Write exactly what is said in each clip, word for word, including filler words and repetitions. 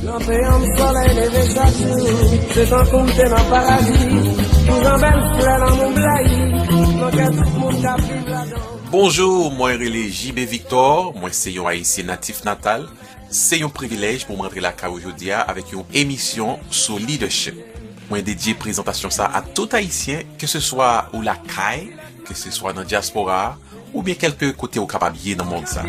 Nan peyi m, solèy leve chak jou. Se tankou m te nan paradi. M jan bèl flè nan moun blayi. Nan kè tout moun k ap viv ladan. Bonjou, mwen rele J B Victor, mwen se yon Ayisyen natif natal. Se yon privilèj pou mwen antre lakay ou jodi a avèk yon emisyon sou leadership. Mwen dedye prezantasyon sa a tout Ayisyen, ke se swa ou lakay, ke se swa nan dyaspora a, oubyen kèlke kote ou kapab ye nan mond sa.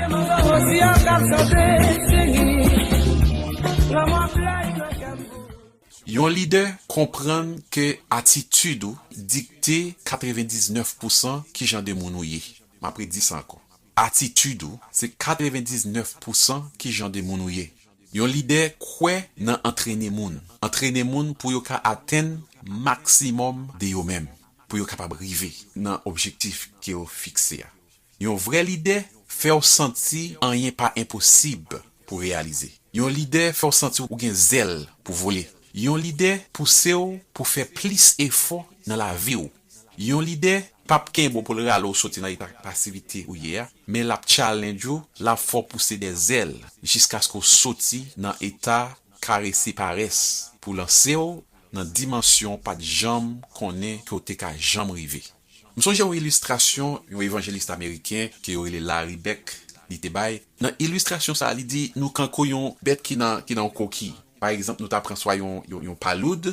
Yon lidè konprann ke atitid ou dikte katrevendiznèf pousan kijan de moun ou ye. M ap redi sa ankò. Atitid ou se katrevendiznèf pousan kijan de moun ou ye. Yon lidè kwè nan antrene moun. Antrene moun pou yo ka atenn maksimòm de yo menm, pou yo kapab rive nan objektif ke yo fikse a. Yon vrè lidè fè w santi anyen pa enposib pou reyalize. Yon lidè fè w santi w gen zèl pou vole. Yon lidè pouse w pou fè plis efò nan lavi w. Yon lidè p ap kenbe w pou l rale w soti nan eta pasivite ou ye a, men l ap challenge ou, l ap fè w pouse dè zèl jiskaske w soti nan eta karese parès pou lanse w nan dimansyon w pa t janm konnen ke w te ka janm rive. M sonje yon ilistrasyon yon evanjelis ameriken ke yo rele Larry Beck, li te bay. Nan ilistrasyon sa a, li di, nou kankou yon bèt ki nan, ki nan yon koki. Pa egzanp, nou ta pran swa yon, yon, yon paloud,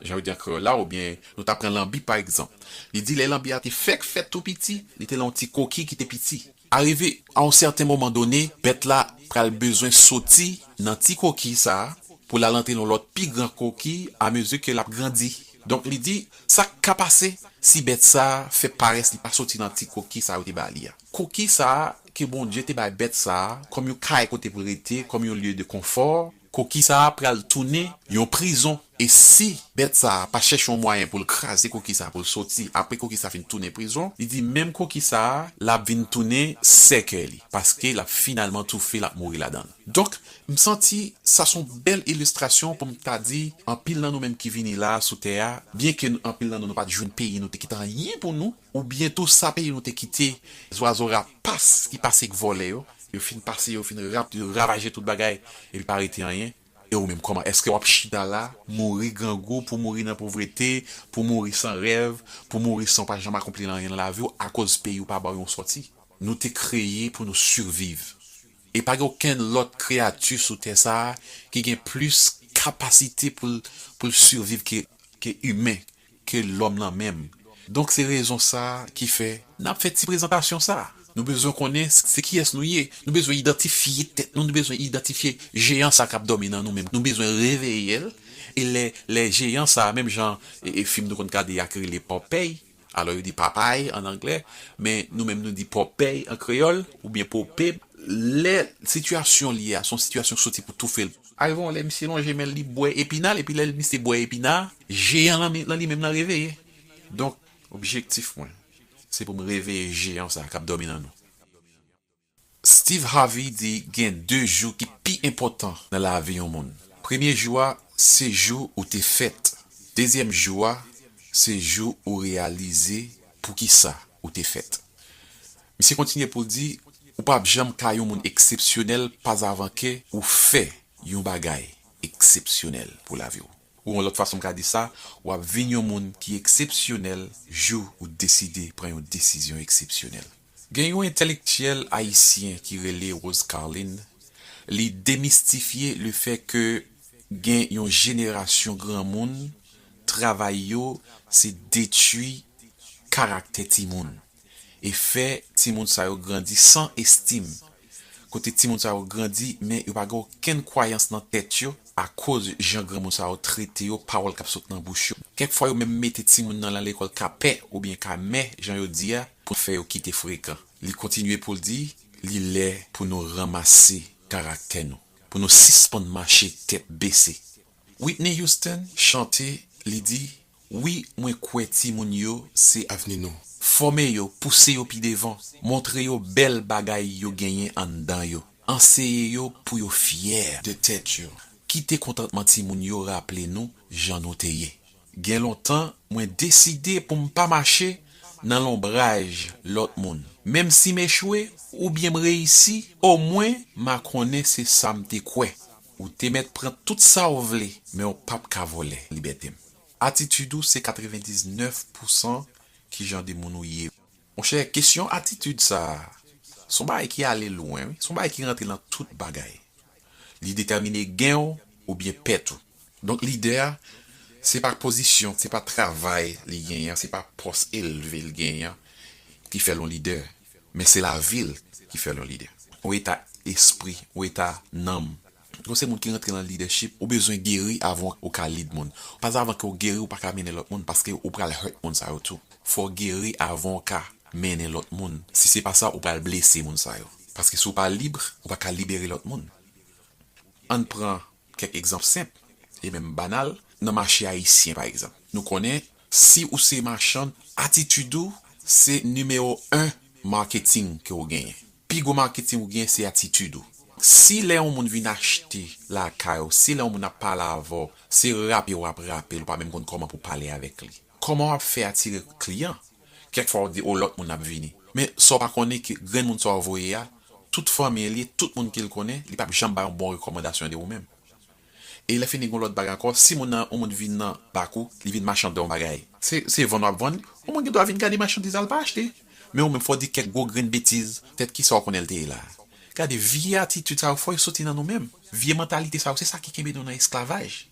jan yo di an kreyòl la, oubyen nou ta pran lanbi, pa egzanp. Li di, lè lanbi a te fèk fèt tou piti, li te nan yon ti koki ki te piti. Arive a yon sèten moman done, bèt la pral bezwen soti nan ti koki sa a pou l al antre nan lòt pi gran koki amezi ke l ap grandi. Donk, li di, sa k ka pase si bèt sa a fè parès li pa soti nan ti koki sa a yo te ba li a? Koki sa a ke Bondye te bay bèt sa a kòm yon kay kote pou l rete, kòm yon lye de konfò, koki sa a pral tounen yon prizon. E si bèt sa a pa chèche yon mwayen pou l kraze koki sa a, pou l soti, apre koki sa a fin tounen prizon, li di menm koki sa a, l ap vin tounen sèkèy li, paske l ap finalman toufe, l ap mouri ladan l. Donk, m santi sa s on bèl ilistrasyon pou m ta di, anpil nan nou menm ki vini la a sou tè a, byenke anpil nan nou, nou pa t jwenn peyi nou, te kite anyen pou nou, oubyen tou sa peyi nou te kite, zwazo rapas ki pase k vòlè yo, yo fin pase, yo fin rap, yo ravaje tout bagay, epi pa rete anyen. E ou menm, kòman? Èske w ap chita la, mouri grangou, pou mouri nan povrete, pou mouri san rèv, pou mouri san w pa janm akonpli anyen nan lavi w, akoz peyi w pa ba w yon sòti? Nou te kreye pou nou siviv. E pa gen okenn lòt kreyati sou tè sa a ki gen plis kapasite pou l, pou l siviv ke, ke imen, ke lòm lan menm. Donk, se rezon sa a ki fè n ap fè ti prezantasyon sa a. Nou bezwen konnen se kiyès nou ye. Nou bezwen idantifye tèt nou. Nou bezwen idantifye jeyan sa k ap dòmi nan nou menm. Nou bezwen reveye l. E lè, lè jeyan sa a, menm jan e, e fim nou konn gade a ki rele Popeye, alò yo di papay an anglè, men nou menm nou di Popeye an kreyòl, oubyen Pope. Lè sitiyasyon li a, se yon sitiyasyon k soti pou toufe l. Arive yon lè, misye lonje men l, li bwè epina l, epi lè misye bwè epina a, jeyan lan, lan li menm nan reveye. Donk, objektif mwen, se pou m reveye jeyan sa a k ap dòmi nan nou. Steve Harvey di gen de jou ki pi enpòtan nan lavi yon moun. Premye jou a, se jou ou te fèt. Dezyèm jou a, se jou ou reyalize poukisa ou te fèt. Misye kontinye pou l di, ou p ap janm ka yon moun eksepsyonèl pazavan ke ou fè yon bagay eksepsyonèl pou lavi w. Ou yon lòt fason m ka di sa, w ap vin yon moun ki eksepsyonèl jou ou deside pran yon desizyon eksepsyonèl. Gen yon entèlektyèl ayisyen ki rele Rose Carlin, li demistifye lefè ke gen yon jenerasyon granmoun, travay yo se detwi karaktè timoun e fè timoun sa yo grandi san estim. Kote timoun sa yo grandi, men yo pa gen okenn kwayans nan tèt yo akoz jan granmoun sa yo trete yo, pawòl k ap sot nan bouch yo. Kèk fwa yo menm mete timoun nan nan lekòl ka pè oubyen ka mè, jan yo di a, pou fè yo kite frekan. Li kontinye pou l di, li lè pou nou ranmase karaktè nou, pou nou sispann mache tèt bese. Whitney Houston chante, li di, wi, mwen kwè timoun yo se avni nou. Fòme yo, pouse yo pi devan, montre yo bèl bagay yo genyen anndan yo. Anseye yo pou yo fyè de tèt yo. Kite kontantman timoun yo raple nou jan nou te ye. Gen lontan, mwen deside pou m pa mache nan lonbraj lòt moun. Menm si m echwe oubyen m reyisi, omwen m a konnen se sa m te kwè. Ou te mèt pran tout sa w vle, men w p ap ka vòlè libète m. Atitid ou se katrevendiznèf pousan kijan de moun ou ye. Monchè, kesyon atitid sa a, se yon bagay ki ale lwen, wi. Se yon bagay ki rantre nan tout bagay. Li detèmine gen w oubyen pèt ou. Donk, lidè a, se pa pozisyon, se pa travay li genyen, se pa pòs elve li genyen ki fè l yon lidè, men se lavi l ki fè l yon lidè. Yon eta espri, yon eta nanm. Kon se moun ki rantre nan lidèchip, ou bezwen geri avan ou ka lead moun. Paske avan ke w geri, ou pa ka mennen lòt moun, paske ou pral hurt moun sa yo tou. Fò w geri avan w ka mennen lòt moun. Si se pa sa, ou pral blese moun sa yo. Paske si w pa lib, ou pa ka libere lòt moun. Ann pran kèk egzanp senp e menm banal nan mache ayisyen, pa egzanp. Nou konnen, si ou se machann, atitid ou se nimewo en maketing ke ou genyen. Pi gwo maketing ou genyen se atitid ou. Si lè yon moun vin achte lakay ou, si lè yon moun ap pale avè w, se rape w ap rape l, ou pa menm konn kòman pou pale avèk li. Kòman w ap fè atire kliyan? Kèk fwa w di, o, lòt moun ap vini. Men sa w pa konnen ke grenn moun sa w voye a, tout fanmi l ye, tout moun ke l konnen, li p ap janm bay yon bon rekòmandasyon de ou menm. E lè fini gen yon lòt bagay ankò, si moun nan, yon moun vin nan bak ou, li vin machande yon bagay. Se, se vann w ap vann, yon moun gen dwa vin gade machandiz la, l pa achte. Men ou menm fò w di kèk gwo grenn betiz, petèt kisa w konnen l te ye la. Gade, vye atitid sa yo, fò yo soti nan nou menm. Vye mantalite sa yo, se sa ki kenbe nou nan esklavaj.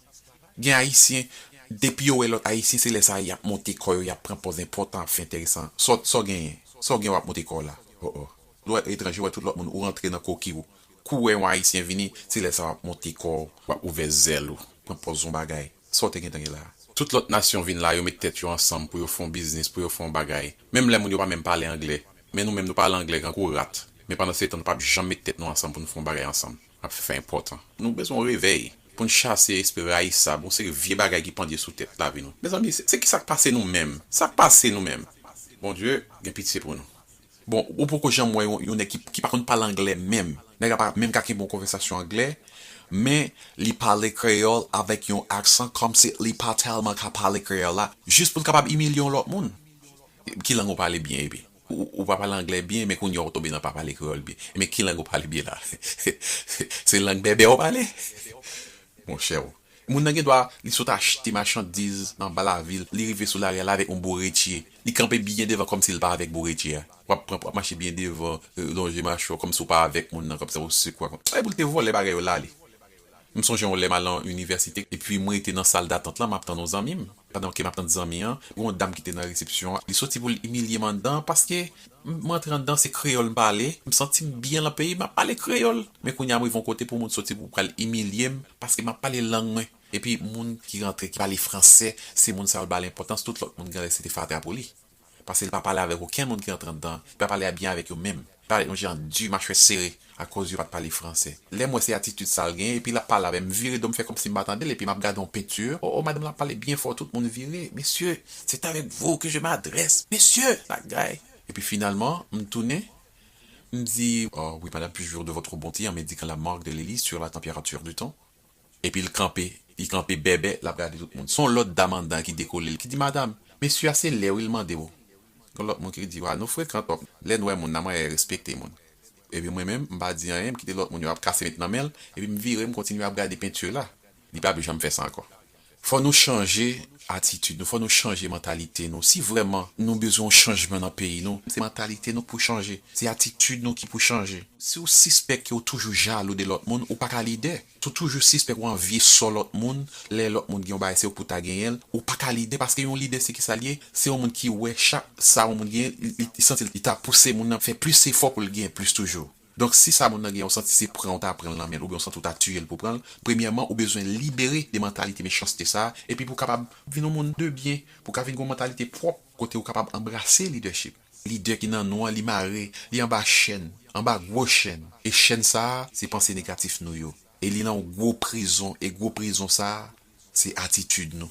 Gen Ayisyen, depi yo wè lòt Ayisyen, se lè sa a y ap monte kò yo, y ap pran pòz enpòtan, ap fè enteresan. Sa w, sa w genyen? Sa w gen w ap monte kò w la? O, o. Lè w etranje, w wè tout lòt moun, ou rantre nan koki w. Kou w wè yon Ayisyen vini, se lè sa a w ap monte kò w, w ap ouvè zèl ou, pran pòz yon bagay. Sa w te gentan gen la a? Tout lòt nasyon vin la, yo met tèt yo ansanm pou yo fè yon biznis, pou yo fè yon bagay. Menm lè moun yo pa menm pale anglè. Men nou menm nou pale anglè tankou rat. Men pandan se tan, nou p ap janm met tèt nou ansanm pou nou fè yon bagay ansanm. N ap fè, fè enpòtan. Nou bezwen yon revèy pou n chase espri rayisab, yon seri vye bagay ki pandye sou tèt lavi nou. Mezanmi, se, se ki sa k pase nou menm? Sa k pase nou menm? Bondye gen pitye pou nou. Bon, ou poko janm wè yon, yon nèg ki, ki pa konn pale anglè menm. Nèg la pa menm ka kenbe yon konvèsasyon anglè, men li pale kreyòl avèk yon aksan kòmsi li pa tèlman ka pale kreyòl la, jis pou l kapab imilye yon lòt moun. Ki lang ou pale byen epi? Ou, ou pa pale anglè byen, men kounye a ou tonbe nan pa pale kreyòl byen. Men ki lang ou pale byen la? Se lang bèbè ou pale? Monchè, o. Moun nan gen dwa, li sot achte machandiz anba lavil, li rive sou lari a, l avèk yon boretye. Li kanpe byen devan kòmsi l pa avèk boretye a. W ap pran, w ap mache byen devan, e, lonje machè w, kòmsi w pa avèk moun nan, kòmsi w sekwa. E pou l te vòlè bagay yo la, li. M sonje yon lè m al nan inivèsite, epi m rete nan sal datant lan, m ap tann yon zanmi m. Pandan ke m ap tann zanmi an, gen yon dam ki te nan resepsyon an, li soti pou l imilye m anndan, paske m, m rantre anndan, se kreyòl m pale, m santi m byen lan peyi, m ap pale kreyòl. Men kounye a, m rive yon kote pou moun soti pou pral imilye m, paske m ap pale lang mwen. Epi moun ki rantre, ki pale fransè, se moun sa yo l ba l enpòtans, tout lòt moun genlè se te fatra pou li. Paske li pa pale avèk okenn moun ki rantre anndan, li pa pale byen avèk yo menm. Li pale yon jan di, machwè sere, akoz yo pa t pale fransè. Lè m wè se atitid sa l genyen, epi l ap pale avè m, m vire do m fè kòmsi m pa tande l, epi m ap gade yon penti, o, o, madanm lan ap pale byen fò, tout moun vire, Monsieur, c'est avec vous que je m'adresse, Monsieur, la guy. Epi finalman, m tounen, m di, oh oui, madame, puis-je jurer de votre bonté en m'indiquant la marque de l'hélice sur la température du temps? Epi l kanpe, li kanpe bèbè, l ap gade tout moun. Se yon lòt dam anndan ki dekole l, ki di, Madam, mesye a se lè wi l mande w. Gen lòt moun ki di, Wa, nou frekan twòp. Lè n wè moun nan, mwen respekte moun. Epi mwen menm, m pa di anyen, m kite lòt moun yo ap kase met nan men l, epi m vire, m kontinye ap gade penti la. Li pa janm fè sa ankò. Fò nou chanje atitid nou, fò nou chanje mantalite nou. Si vrèman nou bezwen yon chanjman nan peyi nou, se mantalite nou k pou chanje, se atitid nou ki pou chanje. Si w sispèk ke w toujou jalou de lòt moun, ou pa ka lidè. Si w toujou sispèk ou anvye sò lòt moun, lè lòt moun gen yon bagay, se ou pou ta genyen l, ou pa ka lidè, paske yon lidè se kisa l ye? Se yon moun ki wè chak sa yon moun genyen, li, li, li santi l, li ta pouse moun nan fè plis efò pou l genyen plis toujou. Donk, si sa moun nan gen, ou santi se pran ou ta pran l nan men l, oubyen ou santi ou ta tiye l pou pran l, premyèman, ou bezwen libere de mantalite mechanste sa a, epi pou w kapab vin yon moun de byen, pou w ka vin gen yon mantalite pwòp, kote ou kapab anbrase lidèchip. Lidè ki nan nou an, li mare, li anba chèn, anba gwo chèn. E chèn sa a, se panse negatif nou yo. E li nan yon gwo prizon, e gwo prizon sa a, se atitid nou.